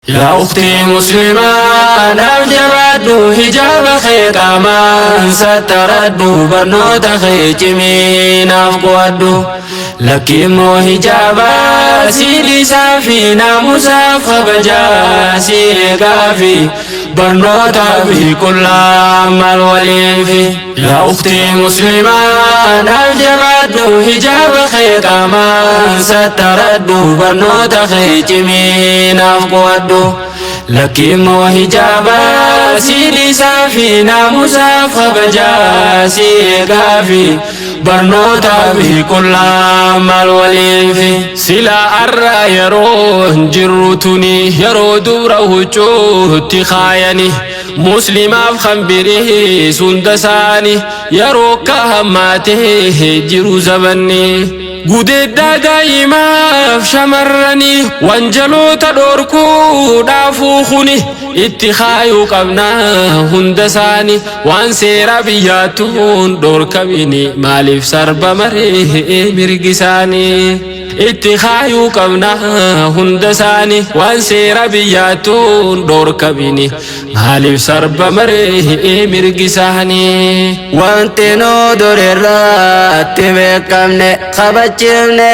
Yaa ukhtii muslimaa naaf jabaadhu, hijaaba kee qaamaan sattaradhu, barnoota kee cimii naaf qo'adhu. Lakki immoo hijaaba sii dhiisaa fi naamusaaf kabajaa sii eegaa fi barnootaa fi qullaa maal waliin fi. Yaa ukhtii muslimaa naaf jabaadhu, hijaaba kee qaamaan sattaradhu, barnoota kee cimii naaf qo'adhu. Lakki immoo hijaaba sii dhiisaa fi naamusaaf kabajaa sii eegaa fi barnootaa fi qullaa maal waliin fi. Sila arra yeroo jirru tuni yeroo dubra huccuutti kaayani, muslimaaf kan birii hunda isaani, yeroo akka hammaatee jiru zabanni. Gudeeddaa daa'imaaf shamarranii wanjaloota dhorkuudhaafuu kuni itti kaayuu qabna hunda isaani, waan seera biyyaattuun dhorkamini maaliif sarba maree mirgi isaanii? Itti kaayuu qabna hunda isaani, waan seera biyyaattuun dhorkamini maaliif sarba maree mirgi isaanii? Wanti nu durirratti beekamne, kabachifne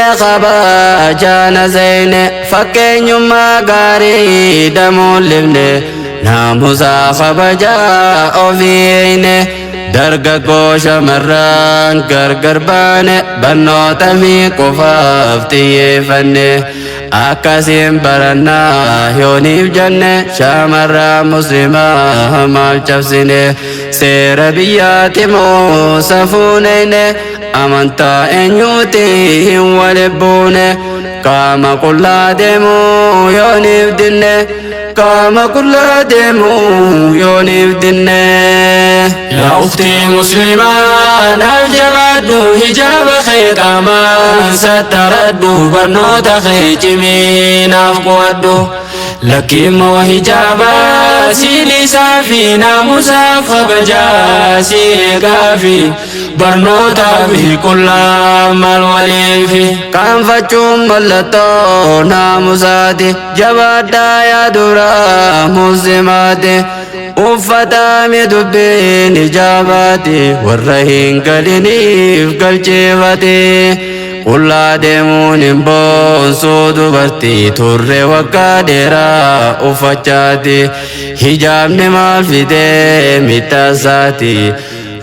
kabajaana zeyne, fakkeenyummaa gaarii damuullifne, naamusaa kabajaa ofiine, dargaggoo shamarran gargar baane, barnoota fi qofaaf xiyyeeffanne, akkasiin barannaa yooniif jenne, shamarran muslimaa maal cabsine? Seera biyyaati moo safuuneyne? Amantaa eenyuuti hin walibbuune? Qaama qullaa deemuu yooniif dinne? Qaama qullaa deemuu yooniif dinne? Yaa ukhtii muslimaa naaf jabaadhu, hijaaba kee qaamaan sattaradhu, barnoota kee cimii naaf qo'adhu. Lakki immoo hijaaba sii dhiisaa fi naamusaaf kabajaa sii eegaa fi barnootaa fi qullaa maal waliin fi. Qaanfachuun mallattoo naamusaati, jabaadhaa yaa dura muslimaati. Uffatame dubbiin ijaabaati, warra hin galiniif galcheeffate. Qullaa deemuun hin boonsuu dubartii, turre waggaa dheeraa uffachaati. Hijaabni maal fidee miidhaasaati?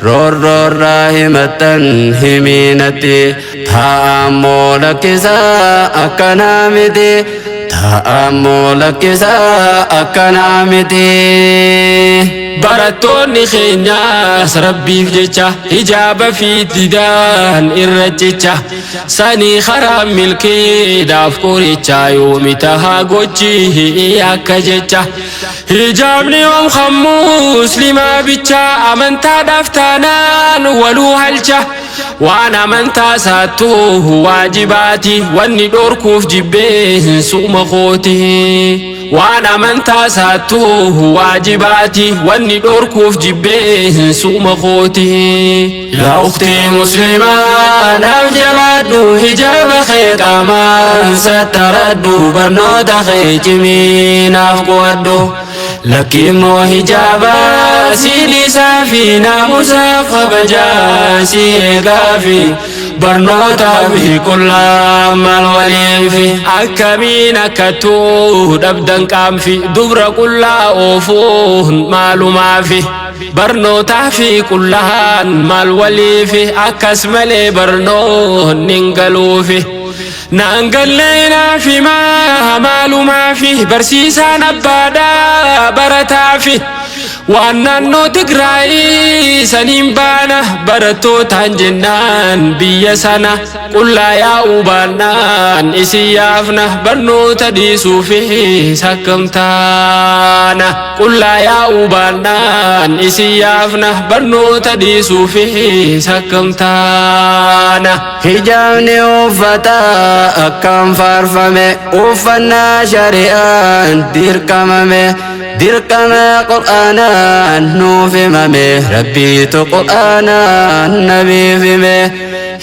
Roorroorraa himattan himiinatti, taa'ammoo lakkisaa akkanaa miti. Taa'ammoo lakkisaa akkanaa miti. Barattoonni keenyaas rabbiif jecha hijaaba fi didaan irra jecha sanii karaa milkiidhaaf qoricha yoomi tahaa gochi akka jecha. Hijaabni yoom kan muslimaa bicha, amantaadhaaf taanaan waluu halcha, waan amantaa isaattuu waajibaati, wanni dhorkuuf jibbee suma kooti. Waan amantaa isaattuu waajibaati, wanni dhorkuuf jibbee suma kooti. Yaa ukhtii muslimaa naaf jabaadhu, hijaaba kee qaamaan sattaradhu, barnoota kee cimii naaf qo'adhu. Lakki immoo hijaaba sii dhiisaa fi naamusaaf kabajaa sii eegaa fi barnootaa fi qullaa maal waliin fi. Akkamiin akkattuu dhabdan qaanfi, dubra qullaa oofuun maalumaafi? Barnootaa fi qullaan maal waliifi? Akkas malee barnoonni hin galuufi. Naan gallee naaf himaa maalumaafi, barsiisaan abbaadhaa barataafi? Waan naannoo Tigraay saniin baana barattootaan jennaan, biyya sana qullaa yaa'uu baannaan isin yaafna, barnoota dhiisuufis akkam taana? Qullaa yaa'uu baannaan isin yaafna, barnoota dhiisuufis akkam taana? Hijaabni uffata akkam faarfame, uffannaa shari'aan dirqamame, dirqama qur'aanaa. Qur'aanaan nuuf himame, Rabbiitu Qur'aanaan nabiif hime.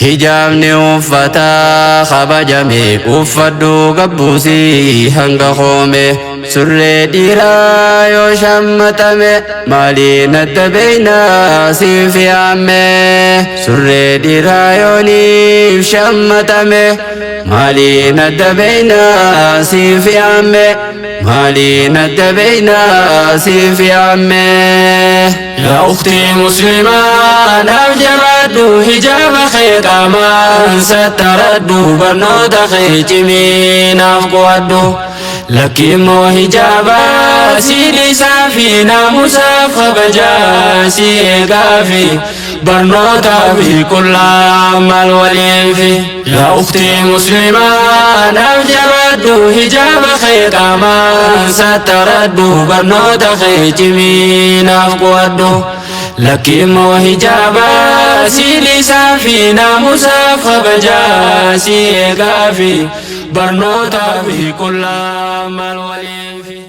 Hijaabni uffataa kabajame, uffadhu gabbuusii hanga koome. Surree dhiiraa yoo shammatame, maaliin adda beeynaa siif yaamme? Surree dhiiraa yooniif shammatame, maaliin adda beeynaa siif yaamme? Maaliin adda beeynaa siif yaamme? Yaa ukhtii muslimaa, naaf jabaadhu, hijaaba kee qaamaan sattaradhu, barnoota kee cimii naaf qo'adhu. Lakki immoo hijaaba si dhiisaa fi naamusaaf kabajaa si eegaa fi barnootaa fi qullaa maal waliifi. Yaa ukhtii muslimaa, naaf jabaadhu, hijaaba kee qaamaan sattaradhu, barnoota kee cimii naaf qo'adhu. Lakki immoo hijaaba si dhiisaa fi naamusaaf kabajaa si eegaa fi barnootaa fi qullaa maal waliifi.